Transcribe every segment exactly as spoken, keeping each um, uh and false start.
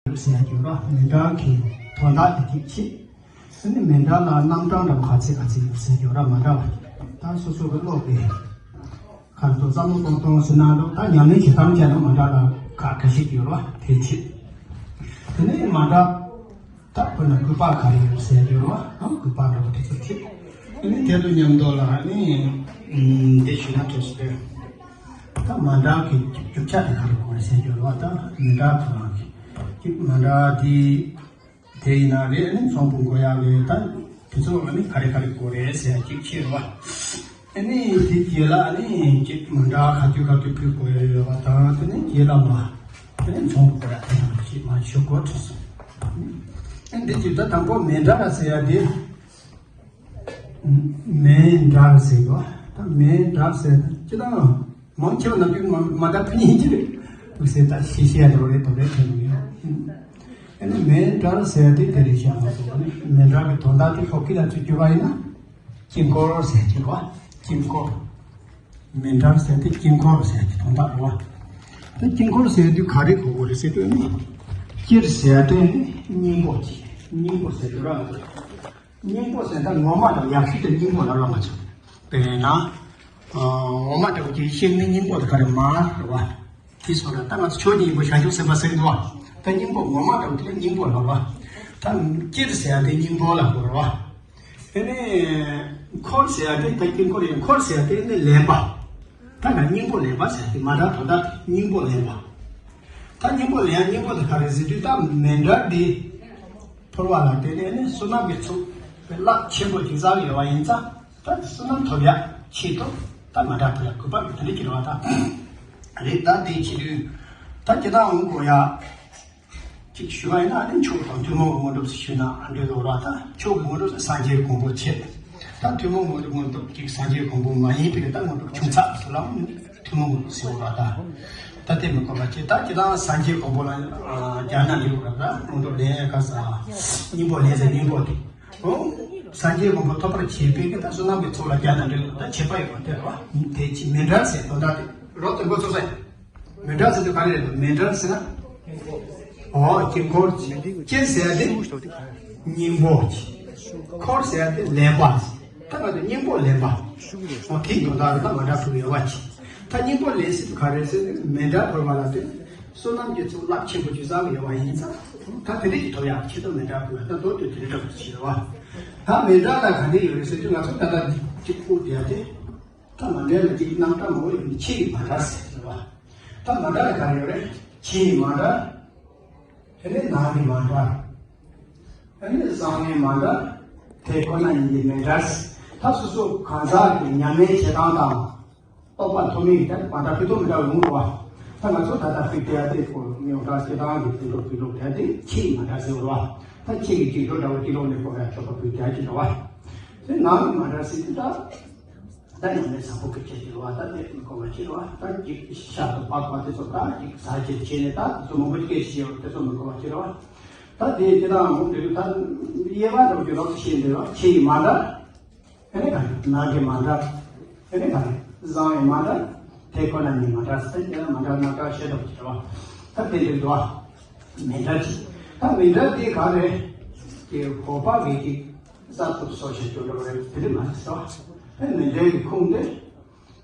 ཡོད་ཟེར་ཡ་ཡོད་ར། མཎྜལ་གྱི་དོན་དག་དེ་གཅིག་བྱེད། དེ་ནི་མཎྜལ་ལ་རྣམ་གྲངས་འདྲ་བོ་ག་ཚད་ག་ཚད་ཡོད་ཟེར་ཡ་ཡོད་ར། མཎྜལ་ད་སོ་སོ་གི་ཀློག་གི་ཁར་དུ་བསམ་བློ་གཏོང་གཏོང་ཟེར་ན་འགྲོ། ད་ཉམས་ལེན་བྱེད་སྟངས་བྱས་ན་མཎྜལ་ལ་ག་ག་ཞིག་ཡོད་ར། དེ་བྱེད། དེ་ནི་མཎྜལ་ད་དཔེར་ན་སྐུད་པ་ག་རེ་ཡོད་ཟེར་ཡ་ཡོད་ར། ཨང་སྐུད་པ་འདྲ་བོ་དེ་ཚོ་བྱེད། དེ་ནི་དེ་དང་མཉམ་དུ་ལ་ནི་འདི་ཞུས་ན་ཐོས་སོ། ད་མཎྜལ་གྱི་རྒྱུ་ཆ་དེ་ག་རེ་དགོས་རེད་ཟེར་རྒྱུ་རེད་བ། ད་མཎྜལ་ཁོ་རང་གི་མཎྜལ་དེ་དེ་ཡིན་ན་རེད། ཨ་ནི་ཚོམ་བུ་དགོས་ཡག་རེད། ད་དེ་ཚོ་ཨ་ནི་ག་རེ་ག་རེ་དགོས་རེད་ཟེར་ཡ་གཅིག་བྱས་རེད་བ། ཨ་ནི་དེ་རྗེས་ལ་ཨ་ནི་གཅིག་མཎྜལ་ག་དུས་ག་དུས་ཕུལ་དགོས་ཡ་ཡོད་བ་དང་། དེ་ནི་རྗེས་ལ་མ་དེ་ནི་ཚོམ་བུ་དགོས་ཡ་དེ་ཡང་གཅིག་མ་ཞུ་དགོས་བྲིས་སོང་། ཨ་ནི་འདི་གཅིག་ད་དང་པོ་མཎྜལ་ཟེར་ཡ་དེ། མཎྜལ་ཟེར་བ། ད་མཎྜལ་ཟེར་ན་ཅི་ལྟར་མང་ཆེ་བ་ནམ་རྒྱུན་མ་མ་ད་ཕུ་ཉིན་གྱི་རེད་ཟེར། ད་ཤེས་ཤེས་ཡ་འགྲོ་རེད་དོ་རེད་དོ་ཡོད། ཨ་ནི་མཎྜལ་ཟེར་དེ་དེ་རེད་ཤག་མ་གཏོགས་ཨ་ནི་མཎྜལ་གྱི་དོན་དག་དེ་ཧོབ་ཀི་ལ་ཚུར་བསྒྱུར་བ་ཡིན་ན་དཀྱིལ་འཁོར་ཟེར་གྱི་རེད་བ། དཀྱིལ་འཁོར། མཎྜལ་ཟེར་དེ་དཀྱིལ་འཁོར་ཟེར་གྱི་དོན་དག་རེད་བ། ད་དཀྱིལ་འཁོར་ཟེར་དུས་ག་རེ་གོ་དགོས་རེད་ཟེར་དུས་ཨ་ནི་དཀྱིལ་ཟེར་དེ་ནི་སྙིང་པོ་གྱི་སྙིང་པོ་ཟེར་གྱི་རེད་བ། སྙིང་པོ་ཟེར་ད་ངོ་མ་དང་ཡག་ཤོས་དེ་སྙིང་པོ་ལ་རག་མ་ཆོག་དཔེར་ན། ངོ་མ་དང་གི་ཤིང་ནི་སྙིང་པོ་དེ་ག་རེ་མར་རེད་བ། དེ་སོགས་ལ་ད་ང་ཚོ་ཆོས་ཀྱི་སྙིང་པོ་བྱང་ཆུབ་སེམས་དཔའ་ཟེར་གྱི་འདུག་བ། ད་སྙིང་པོ་ངོ་མ་དང་དེ་སྙིང་པོ་ལ་རེད་བ། ད་དཀྱིལ་ཟེར་ཡ་དེ་སྙིང་པོ་ལ་གོ་རེད་བ། དེ་ནས་འཁོར་ཟེར་ཡ་དེ་ད་དཀྱིལ་འཁོར་ཡིན། འཁོར་ཟེར་ཡ་དེ་ནི་ལེན་པ། ད་ང་སྙིང་པོ་ལེན་པ་ཟེར་ཡ་དེ་མཎྜལ་དོན་དག་དེ་སྙིང་པོ་ལེན་པ། ད་སྙིང་པོ་ལེན་ཡ་སྙིང་པོ་དེ་ག་རེ་ཟེར་དུས་ད་མཎྜལ་འདི་ཕུལ་བ་ལ་བརྟེན་ནས་ནི་བསོད་ནམས་ཀྱི་ཚོགས་རླབས་ཆེན་པོ་ཅིག་བསགས་ཡོད་པ་ཡིན་ཙང་། ད་བསོད་ནམས་ཐོབ་ཡ་ཆེད་དུ་ད་མཎྜལ་ཕུལ་ཡ་གུས་པ་གི་དེ་འདྲ་ཅིག་རེད་བ། ད་རེད། ད་དེ་བྱེད་དུས་ད་ཇི་ལྟར་འོང་དགོས་ཡ། ཅིག་ཞུ་བ་ཡིན་ན་ཨ་ནི་མཆོག་དང་ཐུན་མོང་གི་དངོས་གྲུབ་ཞུས་ན་འགྲིག་གི་རེད་བ། ད་མཆོག་གི་དངོས་གྲུབ་སངས་རྒྱས་གོ་འཕང་བྱེད། ད་ཐུན་མོང་གི་དངོས་གྲུབ་ཅིག་སངས་རྒྱས་གོ་འཕང་མ་ཡིན་པའི་ད་དངོས་གྲུབ་ཆུང་ཚགས་སུ་ལའང་ཐུན་མོང་གི་ཟེར་བ་ད། ད་དེ་མི་དགོས་པ་བྱེད། ད་ཁྱེད་རང་སངས་རྒྱས་གོ་འཕང་ལ་སྦྱར་ན་འགྲིག་གི་རེད་བ། ད་དངོས་གྲུབ་ལེན་ཡ་ག་ས་སྙིང་པོ་ལེན་ཟེར་སྙིང་པོ་དེ། འོ། སངས་རྒྱས་གོ་འཕང་ཐོབ་པར་བྱེད་པའི་གི་ད་བསོད་ནམས་ཀྱི་ཚོགས་ལ་སྦྱར་ན་འགྲིག་གི་རེད། ད་བྱེད་པ་ཡོད་པ་དེ་རེད་བ། དེ་ཅི་མཎྜལ་ཟེར་དོན་དག་དེ་རོ་དེ་འགོ་ཚུགས་ས་ཡིན། མཎྜལ་ཟེར་དུས་ག་རེ་རེད། མཎྜལ་ཟེར་ན། འོ་དཀྱིལ་འཁོར་གྱི་དཀྱིལ་ཟེར་ཡ་དེ་སྙིང་པོ་གྱི། འཁོར་ཟེར་ཡ་དེ་ལེན་པ། ད་ང་ཚོ་སྙིང་པོ་ལེན་པ། འོ་དེའི་དོན་དག་རེད། ད་མཎྜལ་ཕུལ་ཡོད་པ་གྱི། ད་སྙིང་པོ་ལེན་ཟེར་དུས་ག་རེ་ཟེར་ན་མཎྜལ་ཕུལ་བ་ལ་དེ་བསོད་ནམས་ཀྱི་ཚོགས་རླབས་ཆེན་པོ་ཅིག་བསགས་ཡོད་པ་ཡིན་ཙང་། ད་དེ་འདྲ་ཅིག་ཐོབ་ཡག་ཆེད་དུ་མཎྜལ་ཕུལ་བ། ད་མདོར་བསྡུས་དེ་འདྲ་ཅིག་བྱེད་རེད་བ། ད་མཎྜལ་ལ་ག་འདྲ་ཡོད་རེད་ཟེར་དུས་ང་ཚོ་ད་ལྟ་འདི་གཅིག་པུ་དེ་ཡ་དེ། ད་མཎྜལ་ལ་གཅིག་རྣམ་གྲངས་མང་པོ་ཡོད་པའི་ཕྱི་ཡི་མཎྜལ་ཟེར་བ། ད་མཎྜལ་ལ་ག་རེ་ཡོད་རེད། ཕྱི་ཡི་མཎྜལ། དེ་ནས་ནང་གི་མཎྜལ། དེ་ནས་བཟང་ངན་མཎྜལ། དེ་ཁོ་ན་ཉིད་ཀྱི་མཎྜལ། ད་སོ་སོ་གང་ཟག་གི་ཉམས་ལེན་བྱེད་སྟངས་དང་། རྟོགས་པ་ཐོབ་མིན་གྱི་ད་མཎྜལ་ཕུལ་སྟངས་མི་འདྲ་བ་ཡོང་འདུག་བ། ད་ང་ཚོ་ད་ལྟ་ཕུལ་བསྡད་ཡ་དེ་ཁོ་མི་འོང་གྲངས་སྤྱི་བཏང་གི་ཕུལ་སྟངས་ཕུལ་སྟངས་དེ་ཕྱི་ཡི་མཎྜལ་ཟེར་བ། ད་ཕྱི་གི་བྱིན་གྲོགས་འདྲ་བོ་སྤྱི་ལོགས་ནས་ཁོ་ཡ་ཆོག་པ་ཕུལ་བསྡད་ཀྱི་འདུག་བ། དེ་ནང་གི་མཎྜལ་ཟེར་དུས་ད། ད་ཉམས་ལེན་བཟང་པོ་གི་ཆེད་དུ་བ། ད་དེ་མི་དགོས་པ་ཅི་རེད་བ། ད་ཅིག་ཤ་དང་པགས་པ་དེ་ཚོ་ད་ཅིག་ཟ་བྱེད་བྱས་ནས་ད་དེ་ཚོ་མང་པོ་སྐད་ཆ་བཤད་ཡོད། དེ་ཚོ་མི་དགོས་པ་ཅི་རེད་བ། ད་དེ་དེ་དང་འོང་དུས་ད་དབྱེ་བ་འདྲ་བོ་ཅིག་ལོགས་སུ་ཤེས་འདོད་བ། ཕྱི་ཡི་མཎྜལ། དེ་ནས་ག་རེ་ནང་གི་མཎྜལ། དེ་ནས་ག་རེ་བཟང་བའི་མཎྜལ། དེ་ཁོ་ན་ཉིད་མཎྜལ་ཟེར་དེ་ལ་མཎྜལ་རྣམ་གྲངས་བཤད་འདྲ་བོ་ཅིག་རེད་བ། ད་དེ་འདྲ་འདུག་བ། མཎྜལ་ཅིག་ད་མཎྜལ་དེ་ག་རེ་དེ་ཧོ་པ་གི་ཅིག་གསར་དུ་སོ་ཞིག་བསྐྱོན་འགྲོ་བ་རེད། དེ་འདྲ་མ་རེད་ཟེར་བ། ཨ་ནི་མཎྜལ་གྱི་ཁུངས་དེ།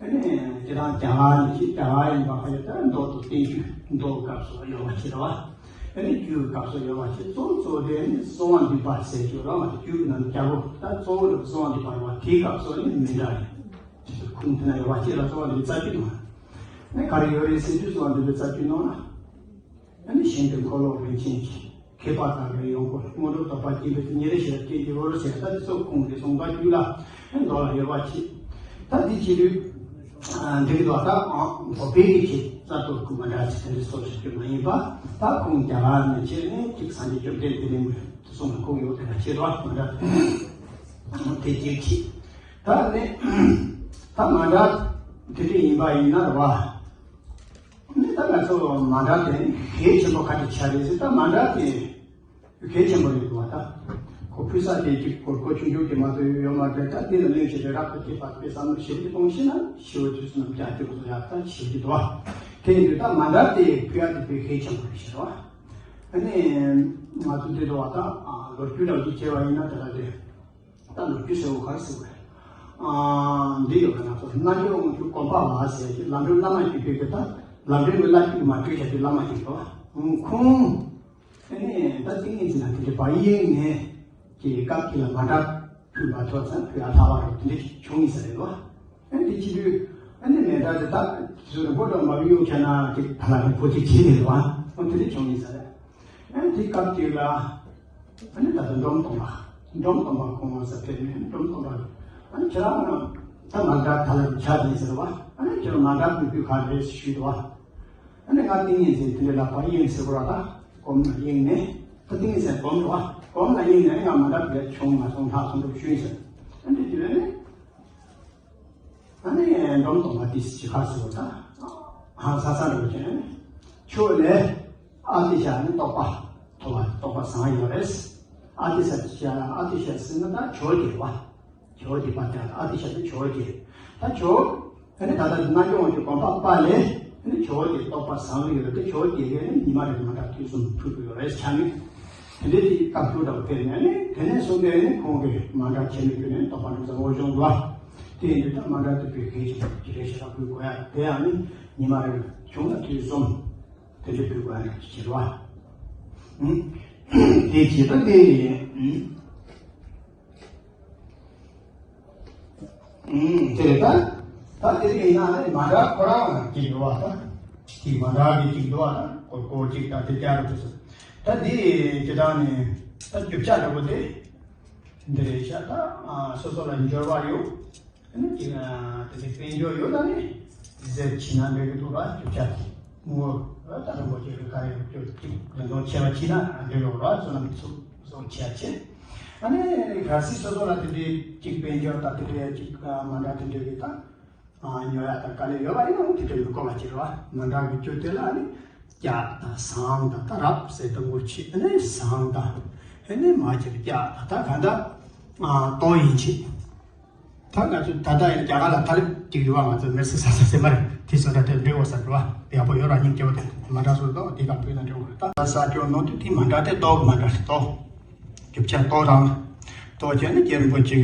ཨ་ནི་དེ་དང་རྒྱ་གར་ནས་ཅིག་རྒྱ་གར་ཡིན་པ་ཁ་ཡོད་ད་མདོ་དང་བསྟན་བཅོས་མདོ་སྐབས་སུ་ཡོད་པ་ཅིག་རེད་བ། ཨ་ནི་རྒྱུད་སྐབས་སུ་ཡོད་པ་ཅིག་གཙོ་བོ་གཙོ་བོ་དེ་ནི་གསང་བ་འདུས་པ་ཟེར་རྒྱུ་རང་བ་རྒྱུད་ནང་རྒྱལ་པོ་ད་གཙོ་བོ་རེད། གསང་བ་འདུས་པ་རེད་བ། དེའི་སྐབས་སུ་ནི་མཎྜལ་རེད། ཁུངས་དེ་ན་ཡོད་པ་ཅིག་ལ་གསང་བ་འདུས་པའི་རྩ་རྒྱུད་ནང་ནི་ག་རེ་ཡོད་རེད་ཟེར་དུས་གསང་བ་འདུས་པའི་རྩ་རྒྱུད་ནང་ན། ཨ་ནི་ཞིང་དུ་འཁོར་ལོ་རིན་ཆེན་གྱི། མཁས་པ་དག་གི་ཡོན་ཀུན། དངོས་གྲུབ་དོགས་པ་སྐྱེས་པའི་ཉེ་རེ་ཞེས་སྐྱེས་ཀྱི་འོར་ཟེར་ད་དེ་ཚོ་ཁུངས་དེ་གསུངས་པ་རྒྱུད་ལ་མདོ་ལ་ཡོད་པ་ཅིག་ད་དེ་ཅི་རེད། འདི་གི་ལོ་ད་འགོ་པའི་གི་ཆེད་རྩ་གཏོར་ཁུངས་མ་འདྲ་ཅིག་དེ་འདྲ་སོགས་ཞིག་རྒྱུ་མ་ཡིན་པ། ད་ཁུངས་རྒྱ་གར་ནས་ཁྱེར་ནས་ཅིག་སངས་རྒྱས་བཅོམ་ལྡན་འདས་ནས་མི་གསུངས་ཁུངས་ཡོད་དེ་ལ་ཁྱེར་བ་མ་འདྲ། དེ་ཅིག་ཅིག་ད་ནི་ད་མ་འདྲ་དེ་འདྲ་ཡིན་པ་ཡིན་ན་རེད་བ། ནི་ད་ང་ཚོ་མཎྜལ་དེ་ནི་གལ་ཆེན་པོ་ག་དེ་ཆགས་རེད་ཟེར། ད་མཎྜལ་དེ་གལ་ཆེན་པོ་རེད་འདུག་བ། ད་ཁོ་ཕུལ་ས་དེ་གཅིག་གོར་ཁོ་ཆུང་ཆུང་དེ་མ་གཏོགས་ཡོད་མ་རེད། ད་དེ་ལ་གླེང་བྱེད་རེ་རག་ཏུ་སྐྱེས་པ་དཔེ་བསམ་བློ་ཞིབ་ཏུ་གཏོང་ཤེས་ན་ཞི་བ་དུས་སུ་རྣམས་ཀྱང་སྐྱོབ་ཚོ་ཡག་ད་ཞིབ་ཏུ་འདུག་བ། དེ་ཡིན་དུས་ད་མཎྜལ་དེ་ཕུལ་ཡག་དེ་དཔེ་གལ་ཆེན་པོ་རེད་ཤེས་རེད་བ། ནི་ང་ཚོ་འདི་འགྲོ་བ་དང་ལོ་རྒྱུས་ལ་གཅིག་བྱས་པ་ཡིན་ན་དེ་ལ་དེ་ད་ལོ་རྒྱུས་ཟེར་བ་ག་རེ་ཟེར་བ་རེད། འདི་ཡོད་པ་ན་ཚོ་རྣལ་འབྱོར་དབང་ཕྱུག་གོམ་པ་ལ་ཟེར་གྱི་ལམ་འགྲོ་བླ་མ་གཅིག་པའི་གི་ད་ལམ་འགྲོ་གི་བླ་གཅིག་མ་སྤྲོད་བྱ་རྒྱུ་བླ་མ་གཅིག་རེད་བ། ཁོང་ཨ་ནི་ད་ཏིང་ངེ་འཛིན་ལ་དེ་འདྲའི་བག་ཡེངས་ནས་ཀྱི་སྐབས་དེ་ལ་མ་འདྲ་ཕུལ་མ་ཐོབ་ཙང་ཕུལ་ཡ་ལྷག་པ་རེད། དེ་འདྲ་བྱུང་ཡིན་ས་རེད་བ། ཨ་ནི་དེ་བྱེད་དུས་ཨ་ནི་མེ་མདའ་དེ་དག་ཟུར་དུ་མགོ་འདྲ་མ་གཡུག་བྱས་ན་ཅིག་ད་ལ་ནི་ཁོ་ཅིག་བྱེད་ནས་རེད་བ། ཨོ་དེ་འདྲ་བྱུང་ཡིན་ས་རེད། ཨ་ནི་དེ་སྐབས་དེ་ལ་ཨ་ནི་ད་ལྟ་འབྲོམ་སྟོན་པ་འབྲོམ་སྟོན་པ་ཁོང་ང་ས་ཕེབས་ནས་འབྲོམ་སྟོན་པ་ཨ་ནི་ཁྱེད་རང་ད་མ་འདྲ་ད་ལ་ཆ་དེ་ཟེར་བ། ཨ་ནི་ཁྱེད་རང་མ་འདྲ་ཕུལ་དུས་ག་རེ་ཞུས་འདུག་བ། ཨ་ནི་ང་ཏིང་ངེ་འཛིན་དེ་འདྲ་ལ་བག་ཡེངས་ཟེར་བ་ལ་ད་གོམ་ལ་གཡེངས་ནས་ད་ཏིང་ངེ་འཛིན་གོམ་འགྲོ་བ་གོམ་ལ་གཡེངས་ནས་ང་མ་འདྲ་བས་བྱུང་མ་སོང་ཐག་སོང་འགྲོ་ཞུས་ཟེར། ཨ་ནི་དེ་ནས་ཨ་ནི་འབྲོམ་སྟོན་པ་ཏི་སི་ཅི་ཁ་སོ་ད་ཧང་ས་ས་འགྲོ་བྱས་ནས་ཆོས་ལས་ཨ་ཏི་ཤ་ནི་རྟོགས་པ་ཐོབ་པ་རྟོགས་པ་བཟང་ཡོད་རེད། ཨ་ཏི་ཤ་ཨ་ཏི་ཤ་ཟེར་ན་ད་ཇོ་བོ་རྒྱལ་བ། ཇོ་བོ་རྒྱལ་བ་དེ་ཨ་ཏི་ཤ་དེ་ཇོ་བོ་རྒྱལ། ད་ཇོ་ཨ་ནི་ད་ལྟ་རྣལ་འབྱོར་དབང་ཕྱུག་གོམ་པ་པ་ལས་ཨ་ནི་ཇོ་བོ་རྒྱལ་རྟོགས་པ་བཟང་ཡོད་རེད། ཇོ་བོ་རྒྱལ་གྱིས་ཨ་ནི་ཉི་མ་རེ་མ་འདྲ་དུས་གསུམ་ཕུལ་དགོས་ཡོད་རེད་ཆ་ནི། དེ་འདྲའི་དེ་སྐབས་ཐུག་འདྲ་བོ་ཕེབས་ནས་ཨ་ནི་དེ་ནས་བཟུང་སྟེ་ཨ་ནི་ཁོང་གིས་མ་འདྲ་ཁྱེར་ནས་ཕུལ་ནས་རྟོགས་པ་འགྲུབ་ས་འོ་བྱུང་འདུག་ཨ། དེ་ཡིན་དུས་ད་མ་འདྲ་དེ་བོད་སྐད་ཀྱི་ཅི་རེད་ཞེ་དྲག་ཕུལ་དགོས་ཡ་དེ་ཨ་ནི་ཉི་མ་རེ་བྱུང་ན་དུས་གསུམ་དེ་འདྲ་ཕུལ་དགོས་ཡ་རེད་ཅེས་བ། ཨུམ། དེ་བྱེད་ཐབས་དེ་ཡིན། ཨུམ། དེ་རེད་ད། ད་དེ་རིང་ཡིན་ན་ནི་མ་འདྲ་ཁོ་རང་ཅིག་ཡོད་བ་ད། ཅིག་མ་འདྲ་གི་ཅིག་འདུག་བ་ད། སྐོར་སྐོར་ཅིག་ད་དེ་བསྐྱར་དུ་སོ། ད་འདི་ཇི་ལྟར་ནི་ད་རྒྱུ་ཆ་འདྲ་པོ་དེ། འདི་རེད་ཤག་ད། སོ་སོ་ལ་འབྱོར་བ་ཡོད། ཨ་ནི་ཅིག་དེ་ཚེ་དཔལ་འབྱོར་ཡོད་ན་ནི་ཟེར་ཕྱིན་ན་འགྲིག་གི་འདུག་ར། རྒྱུ་ཆ་དེ་ངོ་བོ་ད་རིན་པོ་ཆེ་གི་ག་རེ་རྒྱུ་ཅིག་རིན་ཐང་ཆེ་བ་ཕྱིན་ན་འགྲིག་ཡོད་ར། བསོད་ནམས་ཚོགས་ཚོགས་ཆེ་བ་ཆེ། ཨ་ནི་གལ་སྲིད་སོ་སོ་ལ་དེ་འདྲའི་ཅིག་དཔལ་འབྱོར་དང་དེ་འདྲའི་ཅིག་མ་འདྲ་དེ་འདྲའི་གི་ད་ཉོ་ཡ་དང་དཀའ་ལས་ཡོད་པ་ཡིན་ན་འོ་དེ་འདྲ་ཡོད་དགོས་པ་ཅིག་ར། མ་འདྲ་གི་རྒྱུ་དེ་ལ་ཨ་ནི་སྐྱ་དང་ཟངས་དང་ད་རབ་ཟེར་དང་པོ་ཆེ་ཨ་ནི་ཟངས་དང་ཨ་ནི་མ་ཅིག་སྐྱ་དང་ད་ག་འདྲ་ཏོག་ཡིན་ཆེ། ད་ང་ཚོ་ད་ལྟ་ཡང་རྒྱ་གར་ལ་ཐ་ལིབ་ཅིག་ཡོད་པ། ང་ཚོ་མེར་སི་ས་ས་ཟེར་མ་རེད། དེ་སོ་འདྲ་དེ་འབྲི་འོ་ས་འགྲོ་བ་ཡག་པོ་ཡོད་ར། སྙིང་རྗེ་བོ་དེ་མ་འདྲ་སོ་ཏོ་དེ་ག་འབྲི་ན་འབྲི་འོ་རེད། ད་ས་སྐྱོ་ནོ་དུ་དེ་མ་འདྲ་དེ་ཏོག་མ་འདྲ་ཏོག་རྒྱུ་ཆ་ཏོག་རང་ཏོག་བྱས་ནས་རྒྱལ་རིན་པོ་ཆེ་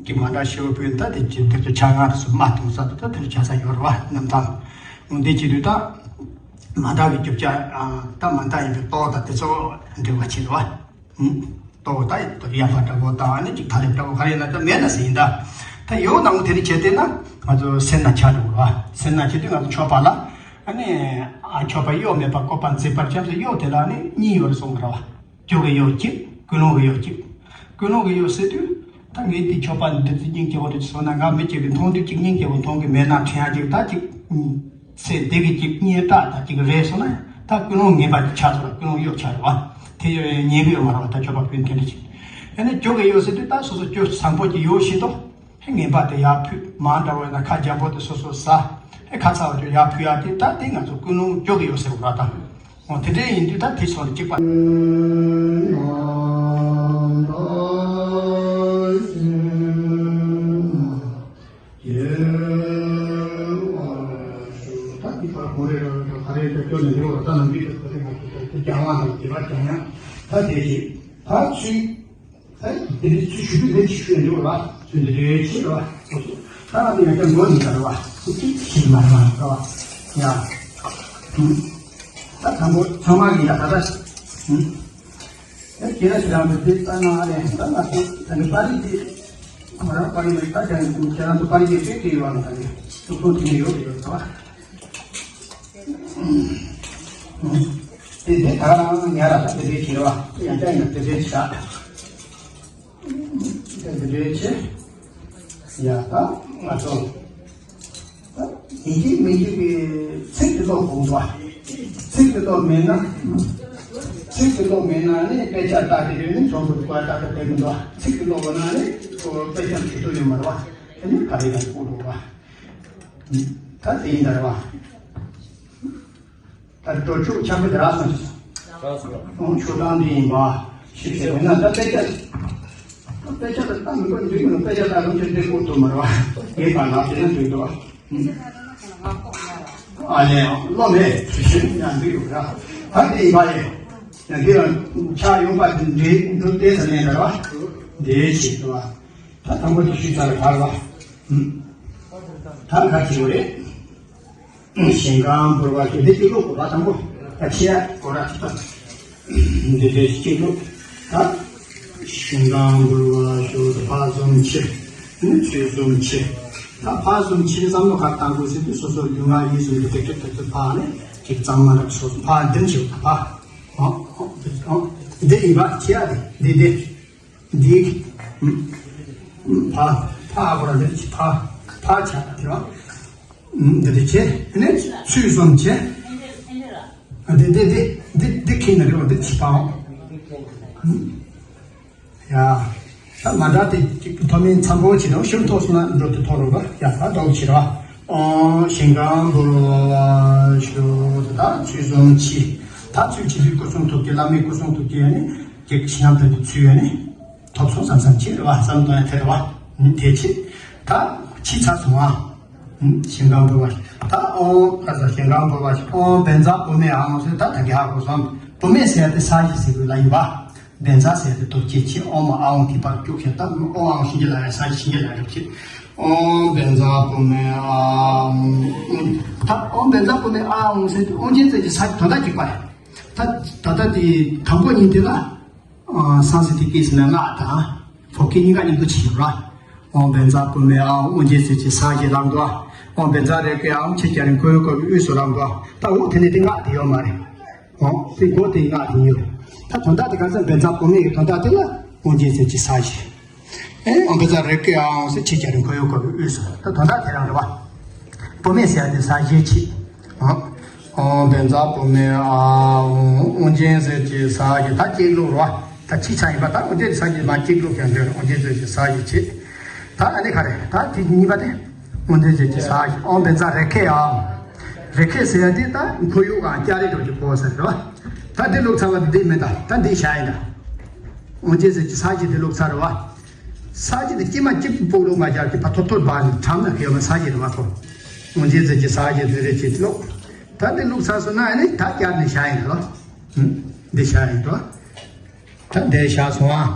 གི་མ་འདྲ་ཞེ་བོ་བུད། ད་དེ་ཅི་དེ་ཚོ་ཆ་ང་དེ་ཚོ་མ་གཏོང་ས་དུ་ད་དེ་ཆ་ས་ཡོད་ར་བ། རྣམ་ཐར་འོ་འདི་བྱེད་དུས་ད་མ་འདྲ་གི་རྒྱུ་ཆ་ད་མ་འདྲ་ཡིན་པའི་ཏོག་ད་དེ་ཚོ་འབྲི་བ་བྱེད་ར་བ། ཏོག་ད་ཡག་པ་འདྲ་པོ་དང་ནི་ཅིག་ཐ་ལེབ་འདྲ་པོ་ག་རེ་ཡིན་ན་ད་མེད་ན་ཟེར་ཡིན་ད། ད་ཡོད་ནའང་དེ་རིགས་བྱས་བལྟས་ན་ང་ཚོ་སེར་སྣ་ཆགས་འགྲོ་གི་རེད་བ། སེར་སྣ་བྱེད་དུས་ང་ཚོ་མཆོད་པ་ལ་ཨ་ནི་ཨ་མཆོད་པ་གཡོག་མེད་པར་བཀོད་པ་མཛེས་པར་བྱམས་ཟེར། གཡོག་དེ་ལ་ནི་གཉིས་ཡོད་རེད་གསུང་གི་རེད་བ། རྒྱུ་གི་གཡོག་གཅིག་ཀུན་སློང་གི་གཡོག་གཅིག་ཀུན་སློང་གི་གཡོག་ཟེར་དུས་ད་ངས་འདི་མཆོད་པ་འདི་ཚོ་སྙིང་རྗེ་བོ་འདི་ཚོ་བཟོས་ན་ང་མི་གཅིག་གིས་མཐོང་དུས་གཅིག་སྙིང་རྗེ་བོ་མཐོང་གི་མེད་ན་དྲན་ཡ་གཅིག་ད་གཅིག་ཚེ་འདི་གི་ཅིག་སྙན་གྲགས་དང་ཅིག་རེད་སོང་ན་ད་ཀུན་སློང་ངན་པ་ཅིག་ཆགས་སོང་ལ་ཀུན་སློང་གཡོག་ཆགས་རེད་བ། དེ་ཉན་གི་ཡོད་མ་རེད་བ། ད་མཆོད་པ་ཕུལ་དེ་འདྲ་ཅིག་ཨ་ནི་རྒྱུ་གི་གཡོག་ཟེར་དུས་ད་སོ་སོ་རྒྱུ་བཟང་པོ་ཅིག་ཡོད་ཤེས་ཏོ། ཨེ་ངན་པ་དེ་ཡར་ཕུད། མ་འདྲ་བ་ཡིན་ན་ཁ་འཇམ་པོ་དེ་སོ་སོ་ཟ། ཨེ་ཁ་ཚ་བ་ཅིག་ཡར་ཕུད་ཡ་དེ་ད་དེ་ང་ཚོ་ཀུན་སློང་རྒྱུ་གི་གཡོག་ཟེར་བ་རེད་ད། འོ་དེ་འདྲ་ཡིན་དུས་ད་དེ་སོགས་ལ་གཅིག་པ། ད་འདི་ཕར་གོང་རེ་རང་ག་རེ་ད་སྐྱོ་ནས་འདི་བར་ད་ནང་གི་ད་ད་ད་ད་ད་རྒྱང་བ་དང་རྒྱས་པ་རྒྱང་ཡང་ད་དེ་ཞིག་ད་ཚུལ་ད་དེ་རིགས་ཚུལ་ཞུ་དུས་དེ་ཞིག་ཞུ་འདི་བར་ཚུལ་འདི་རེ་ཆེ་ར་ད་ང་ཚོ་ཡང་སྐྱོ་ནས་ད་ར་བ་ཚུལ་ཅིག་ཞིག་མ་ར་མ་ར་བ་ཡ་ད་དང་པོ་ཚང་མ་གི་ཡ་ད་ད་ད་ཁྱེད་རང་ཁྱེད་རང་ཚོ་དེ་ལྟ་ན་ཨ་ལས་ད་ང་ཚོ་ད་ནི་པར་རིས་དེ་ང་རང་པར་རིས་མེད་ད་ཀྱང་ཁྱེད་རང་ཚོ་པར་རིས་དེ་དེ་ཡོད་ཨ་ད་ནི་ཐུགས་ཐུགས་དེ་ནི་ཡོད་ཡོད་ད། དེ་དེ་ད་ང་རང་ད་དེ་དེ་ཁྱེད་རང་ཡང་ད་ཡང་དེ་དེ་ཆ་དེ་དེ་དེ་ཆེ་ཡ་ད་ང་ཚོ། ཡིན་གཅིག་མིན་གཅིག་གི་ཚིག་དེ་ལོག་དགོས་འདུག་བ། ཚིག་དེ་ལོག་མེད་ན། ཚིག་དེ་ལོག་མེད་ན་ནི་དཔེ་ཆ་ལྟ་དེ་རེད་ནི་ཚོགས་འདུ་བཀའ་ལྟ་དེ་མི་འདུག་བ། ཚིག་དེ་ལོག་ན་ནི་དཔེ་ཆ་ཁྱེར་ཐུབ་ཡོད་མ་རེད་བ། དེ་ནི་ག་རེ་ཡང་དགོས་འདུག་བ། ད་དེ་ཡིན་ད་རེད་བ། ད་འགྲོ་ཆོག་ཆགས་པའི་ར་སོང་ཞིག་ཁོང་ཆོ་ཐང་འདི་ཡིན་པ་ཞིག་ཟེར་བས་ན་ད་དཔེ་ཆ་དཔེ་ཆ་ད་ལྟ་མི་དགོས་འདུག་ཡིན་ནོ་དཔེ་ཆ་ད་རུང་ཆེ་འདྲེ་ཀོ་ཐུབ་མ་རེད་བ། ངའི་བར་ན་དེ་ན་འདུག་འདུག་ཨ་ལས་བློ་མེད་ཞིག་ཡང་འདུག་ཡོད་ར། ད་དེ་ཡིན་པ་ཡིན། ཡང་འདི་ལ་ཆ་ཡོང་པ་འདི་འདྲའི་འདུག་སྟེ་ཟེར་ནས་འདྲ་བ། འདྲའི་ཆེད་དུ་བ། ད་དང་པོ་དེ་ཞུས་ཚར་བ་རེད་བ། ད་ག་ཅི་རེད། ཞིང་ཁམས་བོར་བ་ཞུ་འདི་གཅིག་ལོག་གོ་བ་དང་པོ། ད་ཆེ་ཡ་གོ་ར་ཅིག་ད། འདི་འདྲའི་གཅིག་ལོག་ད། ཞིང་ཁམས་བོར་བ་ཞུ་ཕ་གསུམ་ཕྱིར། ནི་ཚུལ་གསུམ་ཕྱིར། ད་ཕ་གསུམ་ཕྱིར་བསམ་བློ་ག་བཏང་དགོས་ཟེར་དུས་སོ་སོ་ལུས་ངག་ཡིད་གསུམ་གྱི་དེ་ཚོ་དེ་ཚོ་ཕ་ནི་ཅིག་གཙང་མ་རབ་སོ་སོ་ཕ་འདིར་བྱེད་པ་ཕ། འོ་འོ་འདི་ཡིན་པ་ཁྱེད་ཡ་དེ་འདི་འདི་འདི་ཕ་ཕ་གོ་ར་འདི་ཕ་ཕ་ཆ་དེ་ར་འདི་འདི་ཆེ་ནི་ཚུལ་གསུམ་ཆེ། འདི་འདི་འདི་འདི་འདི་ཁྱེད་ན་རེ་བ་འདི་ཆེ་ཕའོ། ཡ། ད་མ་འདྲ་དེ་ཅིག་མཐོ་དམན་འཚམ་པོ་བྱེད་རོགས། ཤུགས་མཐོ་སོང་ན་འགྲོ་དུ་མཐོ་རུ་བ་ཡ་ད་ལྡོག་བྱེད་རོགས། ཨོ་ཞིང་ཁམས་བོར་བ་ཞུ་ད་ཚུལ་གསུམ་ཕྱིར། ད་ཚུལ་ཕྱིར་དུས་སྐུ་གསུང་ཐུགས་ཀྱི་བླ་མའི་སྐུ་གསུང་ཐུགས་ཀྱི་ཡ་ནི་ཀྱི་ཕྱི་ནང་དོན་དུ་ཚུལ་ཡ་ནི་ཐོབ་སོང་བསམ་བསམ་ཕྱིར་རེ་བ་བསམ་དོན་ཡ་དེ་རེ་བ་དེ་ཕྱིར། ད་ཕྱིར་ཚར་སོང་ཨ། ཞིང་ཁམས་བོར་བ་ཞིག་ད་ཨོ་ཁ་ས་ཞིང་ཁམས་བོར་བ་ཞིག་ཨོ་བན་ཛ་བུ་མེ་ཨང་ཟེར་ད་ད་གི་ཧ་གོ་སོང་། བུ་མེ་ཟེར་ཡ་དེ་ས་གཞི་ཟེར་དགོས་ལ་ཡིན་པ། བན་ཛ་ཟེར་ཏེ་སྟོབས་ཆེ་ཆེ་ཨོ་མ་ཨ་ཨོང་གི་བར་སྐྱུག་ཤ་ད་ཨོ་ཨ་ཨོང་ཤིང་གི་ལ་ཡ་ས་ཤིང་གི་ལ་ཡ་རུ་ཆེ། ཨོ་བན་ཛ་བུ་མེ་ཨ་ཨོང་། ད་ཨོ་བན་ཛ་བུ་མེ་ཨ་ཨོང་ཟེར་ཏེ་ཨོང་ཅན་ཟེར་གྱི་ས་དོན་དག་གཅིག་པ་རེད། ད་ད་ལྟ་དེ་དང་པོ་ཉིད་དེ་ལ་ས་ཟེར་ཏེ་སྐད་ཟེར་ན་སྔགས་དང་ཕོ་སྐད་གཉིས་ཀ་མཉམ་དུ་བྱེད་ཡོད་ར། ཨོ་བན་ཛ་བུ་མེ་ཨ་ཨོང་ཅན་ཟེར་གྱི་ས་གཞི་ལམ་དུ་ཨ། ཨོ་བན་ཛ་རེ་ཀེ་ཨ་ཨོང་ཆེ་རྒྱ་རིང་ཁོར་ཡུག་དཀར་པོའི་དབུས་སུ་ལམ་དུ་ཨ། ད་འོ་དེ་ནས་དེ་སྔགས་དེ་ཡོད་མ་རེད། འོ་དེ་མགོ་དེ་སྔགས་དེ་ཡོད། ད་དོན་དག་དེ་ག་ཚོད་བན་ཛ་བུ་མེ་ཡི་དོན་དག་དེ་ལ་ཨོང་ཅན་ཟེར་གྱི་ས་གཞི། ཨེ་ཨོ་བན་ཛ་རེ་ཀེ་ཨ་ཨོང་ཟེར་ཆེ་རྒྱ་རིང་ཁོར་ཡུག་དཀར་པོའི་དབུས་སུ་ད་དོན་དག་དེ་རང་རེད་བ། བུ་མེ་ཟེར་ཡ་དེ་ས་གཞི་ཆེ། ཨོ་བན་ཛ་བུ་མེ་ཨ་ཨོང་ཅན་ཟེར་གྱི་ས་གཞི་ད་གཅིག་ལོག་རེད་བ། ད་ཕྱི་ཆ་ཡིན་པ་ད་ཨོང་ཅན་ས་གཞི་མ་གཅིག་ལོག་ཀྱང་འདོད་ཨོང་ཅན་ཟེར་གྱི་ས་གཞི་ཆེ། ད་ཨ་ནི་ག་རེ་ད་དེ་གཉིས་པ་དེ། ཨོང་ཅན་ཟེར་གྱི་ས་གཞི་ཨོ་བན་ཛ་རེ་ཁེ་ཨ་ཨོང་། རེ་ཁེ་ཟེར་ཡ་དེ་ད་ཁོར་ཡུག་གང་སྐྱ་རེ་འགྲོ་གི་གོ་ས་རེད་བ། ད་དེ་ལོག་ཚར་བ་དེ་མེད་ད་ད་འདི་བྱ་ཡིན་ད། ཨོང་ཅན་ཟེར་གྱི་ས་གཞི་དེ་ལོག་ཚར་རེད་བ། ས་གཞི་དེ་སྐྱེས་མ་གཅིག་པུ་སྤོག་ལོག་མ་བྱ་གི་ཕ་ཐོབ་ཐོབ་བ་ནི་གྲམ་ན་ཁེལ་བ་ས་གཞི་དེ་མ་ཐོབ། ཨོང་ཅན་ཟེར་གྱི་ས་གཞི་དེ་རེ་གཅིག་ལོག་ད་དེ་ལོག་ཚར་སོང་ན་ཨ་ནི་ད་བསྐྱར་ནས་བྱ་ཡིན་ད་ལོ། འདི་བྱ་ཡིན་ད། ད་འདི་བྱ་སོང་ཨ།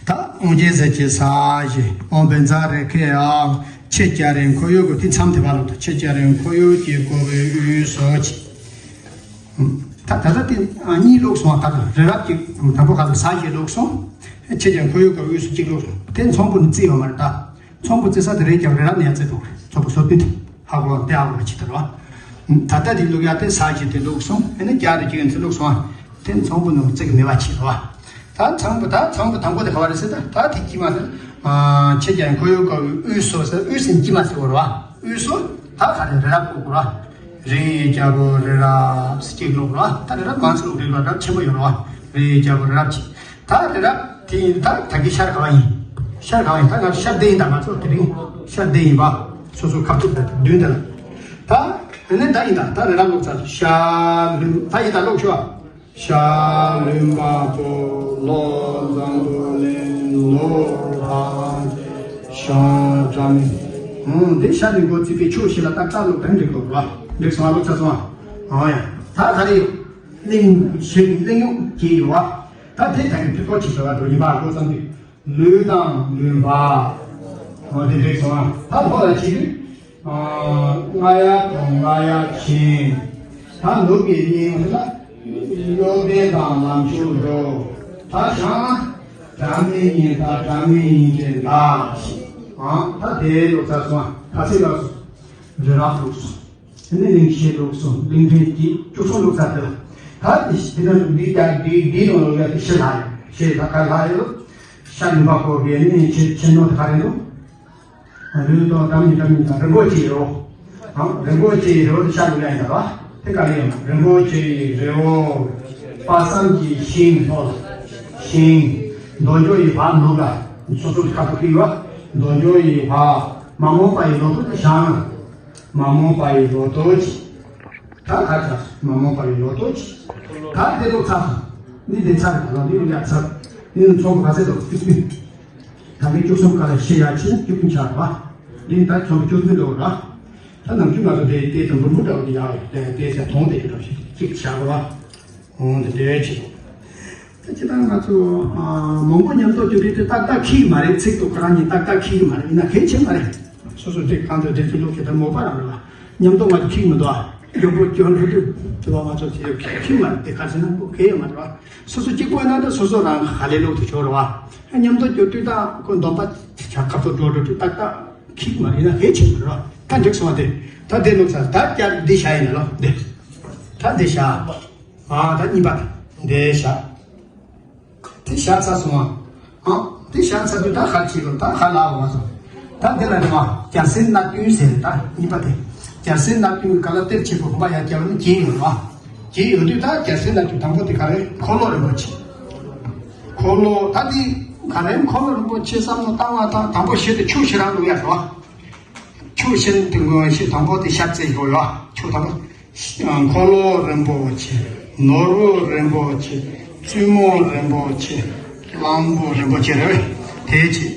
ད་ཨོང་ཅན་ཟེར་གྱི་ས་གཞི་ཨོ་བན་ཛ་རེ་ཁེ་ཨ་ཆེ་རྒྱ་རིང་ཁོར་ཡུག་གི་དེ་མཚམས་དེ་བ་ལོག་ད་ཆེ་རྒྱ་རིང་ཁོར་ཡུག་གི་བཀོད་པའི་དབུས་སུ་ཆེ། ད་ད་ལྟ་དེ་གཉིས་ལོག་སོང་བ་ད་རི་རབ་ཅིག་དང་པོ་ག་ལ་ས་གཞི་ལོག་སོང་། ཆེ་རྒྱ་རིང་ཁོར་ཡུག་གི་དབུས་སུ་གཅིག་ལོག་སོང་དེ་མཚོན་པོ་ནི་རྩི་ཡོད་མ་རེད་ད། མཚོན་པོ་རྩི་ས་དེ་རེད་ཀྱང་རི་རབ་ནས་ཡང་རྩི་འདུག་མཚོན་པོ་སོ་བདུན་དེ་ཧ་གོ་བ་དེ་ཧ་གོ་བ་ཅི་ལྟར་བ། ད་ལྟ་དེ་ལུག་ཡ་དེ་ས་གཞི་དེ་ལོག་སོང་ཨེ་ནི་རྒྱ་རི་གཅིག་ཡང་ཚེ་ལོག་སོང་ཨ། དེ་མཚོན་པོ་ནི་རྩི་གི་མེད་པ་ཅི་ལྟར་བ། ད་མཚོན་པོ་ད་མཚོན་པོ་དང་པོ་དེ་ག་བ་རེད་ཟེར་ད་ད་དེ་དཀྱིལ་མ་དེ། ཆེ་རྒྱ་རིང་ཁོར་ཡུག་གི་དབུས་སུ་ཟེར་དབུས་སུ་དཀྱིལ་མ་ཟེར་བ་རེད་བ། དབུས་སུ་ད་ག་རེ་རི་རབ་ཀོ་གོ་ར། རི་ཡི་རྒྱལ་པོ་རི་རབ་སྐྱེ་ལོག་ར་ད་རི་རབ་མང་སུ་ལོག་རི་རབ་རབ་ཆེན་པོ་ཡོད་ར་བ། རི་ཡི་རྒྱལ་པོ་རི་རབ་ཆེ། ད་རི་རབ་དེ་ཡིན་ད་ད་གི་ཤར་ག་བ་ཡིན། ཤར་ག་བ་ཡིན་ད་ང་ཚོ་ཤར་བདེ་ཡིན་ད་ང་ཚོ་དེ་རིང་ཤར་བདེ་ཡིན་པ། སོ་སོ་ཁ་ཐུག་དེ་མདུན་དེ་ལ། ད་དེ་ནས་ད་ཡིན་ད་ད་རི་རབ་ལོག་ཚར་ཤར་ལུང་ད་ཡིན་ད་ལོག་ཤོག་ཤར་ལུང་པ་པོ་ལོ་འཛམ་བུ་གླིང་ལོ་ལྷ་ཤར་དྲ་མི། འོང་དེ་ཤར་ལུང་པོ་ཚིག་པའི་ཕྱོགས་ཤིག་ལ་ད་ད་ལོག་དང་འགྲིག་གོ་བ་འགྲིག་སོང་བ་ལོག་ཚར་སོང་བ། འོང་ཡ་ད་ག་རེ་ཡོད། གླིང་ཞེས་གླིང་ཡུག་ཅེས་ཡོད་བ། ད་དེ་ད་གི་དུས་འཁོར་ཆེ་ཤོས་ལ་འགྲོ་ཡིན་པ་ལོ་ཙམ་དུས། ལུས་དང་ལུས་འབའ། འོ་དེ་འགྲིག་སོང་ཨ། ད་ལྷོ་ལ་ཕྱིན་དུས། རྔ་ཡབ་དང་རྔ་ཡབ་ཆེན། ད་ནུབ་ཀྱི་གླིང་ལ་སློབ་དཔོན་དང་ལམ་མཆོག་འགྲོ། ད་བྱང་ན་སྒྲ་མི་སྙན་ད་སྒྲ་མི་སྙན་ཅན་ད། ཨ་ད་དེ་ལོ་ཚར་སོང་ཨ། ད་ཚིག་ལ་སོང་། རི་རབ་ལོག་སོང་། དེ་ནས་གླིང་ཤེད་ལོག་སོང་གླིང་ཕྲན་གྱིས་བཅུ་གསུམ་ལོག་ཚར་དུས། ད་དེ་དེ་ནས་འདི་ལྟར་འདི་འདི་ནང་ལོག་ཡ་དེ་ཤི་ལ་ཡོད་ཤི་ལ་ཁ་ལ་ཡོད། ཤ་ལུང་པ་བསྐོར་བའི་ནི་ཆེ་ཆེ་ནོ་དེ་ག་རེ་འདུག་ལུས་དང་འགྲམ་གཉིས་འགྲམ་གཉིས་དང་རི་མགོ་ཅིག་རེད་བོ། རི་མགོ་ཅིག་རེད་བོ་དེ་ཤ་ལུང་ཡ་ཡིན་ད་ར། དེ་ག་རེ་ཡོད་རི་མགོ་ཅིག་རེད་བོ། དཔག་བསམ་གྱི་ཤིང་ལྷོ་ལ་ཤིང་། འདོད་འཇོ་ཡི་བ་ནུབ་ལ་སོ་སོ་ཁ་ཐུག་གི་ཡོད། འདོད་འཇོ་ཡི་བ་མ་རྨོངས་པ་ཡི་ལོ་ཐོག་དེ་བྱང་ལ། མ་རྨོངས་པ་ཡི་ལོ་ཏོག་ཅིག་ད་ག་ཚ་མ་རྨོངས་པ་ཡི་ལོ་ཏོག་ཅིག་ད་དེ་ལོ་ཚ་སོང་། འདི་དེ་ཚ་རེད་ད་ལོ་འདི་ཡང་ཚ། འདི་ནི་ཚོགས་ག་ཚད་དོ། ད་གི་བཅུ་གསུམ་ཀ་ལ་ཤི་ཡ་ཕྱིན་བཅུ་གསུམ་ཆགས་པ། འདི་ད་ཚོགས་བཅུ་གསུམ་ལོ་ར། ད་ནམ་རྒྱུན་ང་ཚོ་དེ་དེ་དང་འབུར་འབུར་འདྲ་བོ་དེ་ཡག་རེད་དེ་དེ་ཚེ་མཐོང་དེ་གི་འདྲ་ཞིག་ཅིག་བྱ་རོ་བ། འོང་དེ་འདྲའི་ཆེ། ད་ཅི་ལྟར་ང་ཚོ་ཨ་མང་པོ་མཉམ་དུ་བསྒྱུར་རེས་དེ་ཏག་ཏག་ཁེགས་མ་རེད། ཚིག་དང་ཁོ་རང་གཉིས་ཏག་ཏག་ཁེགས་མ་རེད། ཡིན་ན་གལ་ཆེ་མ་རེད། སོ་སོ་དེ་གང་དུ་བདེ་སྐྱིད་ལུགས་ཀྱི་ད་མོ་པ་རང་རེད་བ། མཉམ་དུ་ང་ཚོ་ཁེགས་མི་འདུག་ཨ། མགྱོགས་པོ་སྐྱོན་འགྲོ་དུས་དེ་བ་ང་ཚོ་དེ་ཁེགས་མ་རེད། དེ་ག་ཚོད་ན་པོ་གལ་ཡོད་མ་རེད་བ། སོ་སོ་གཅིག་པོ་ཡིན་ན་ད་སོ་སོ་རང་ག་ལེ་ལུགས་དུ་ཆོག་རེད་བ། མཉམ་དུ་བསྒྱུར་དུས་ད་ཁོ་འདོན་པ་བྱ་སྐབས་སུ་འགྲོ་འགྲོ་དུས་ཏག་ཏག་ཁེགས་མ་རེད། ཡིན་ན་གལ་ཆེ་མ་རེད་བ། ད་འགྲིག་སོང་བ་དེ། ད་དེ་ལུགས་ཚར། ད་བསྐྱར་འདི་བཞག་ཡིན་ན་ལོ་འདི། ད་འདི་བཞག་ཨ་ད་གཉིས་པ་འདི་བཞག་དེ་བཞག་ཚར་སོང་ཨ། ཨ་དེ་བཞག་ཚར་དུས་ད་ཧ་ཅི་ལོ། ད་ཧ་ལ་བ་སོང་། ད་འདི་ལ་རེ་བ་རྒྱལ་སྲིད་སྣ་བདུན་ཟེར། ད་གཉིས་པ་དེ། རྒྱལ་སྲིད་སྣ་བདུན་ག་ལ་གཏེར་ཆེན་པོ་དགོངས་པ་ཡར་བསྐྱལ་བ་ནི་བརྒྱད་ཡོད་རེད་བ། བརྒྱད་ཡོད་དུས་ད་རྒྱལ་སྲིད་སྣ་བདུན་དང་པོ་དེ་ག་རེ། འཁོར་ལོ་རིན་པོ་ཆེ། འཁོར་ལོ་ད་དེ་ག་རེ། འཁོར་ལོ་རིན་པོ་ཆེ་བསམ་བློ་བཏང་བ་དང་དང་པོ་ཞེ་དེ་ཆུ་ཞེ་རང་བླུག་ཡ་རེད་བ། ཆུ་ཤིན་ཏུ་དངོས་གཞི་དང་པོ་དེ་ཤར་ཚེ་ཡོད་ལ། ཆུ་དང་པོ། འཁོར་ལོ་རིན་པོ་ཆེ། ནོར་བུ་རིན་པོ་ཆེ། བཙུན་མོ་རིན་པོ་ཆེ། གླང་པོ་རིན་པོ་ཆེ་རེད། དེ་ཆེ།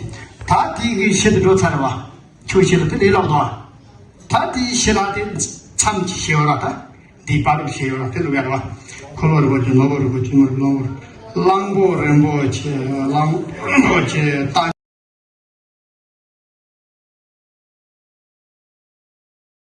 ད་དེ་གི་ཤིན་ཏུ་འགྲོ་ཚར་བ། ཆུ་ཤིན་ཏུ་དེ་ལས་ལོག་ཏོ། ད་དེ་ཤི་ལ་དེ་མཚམས་ཀྱི་ཤེས་ཡོད་ལ། ད་འདི་པར་ཤེས་ཡོད་ལ་དེ་ལུགས་ཡ་རེད་བ། འཁོར་ལོ་རིན་པོ་ཆེ། ནོར་བུ་རིན་པོ་ཆེ། བཙུན་མོ་རིན་པོ་ཆེ། གླང་པོ། གླང་པོ་རིན་པོ་ཆེ། གླང་པོ་ཆེ། ད།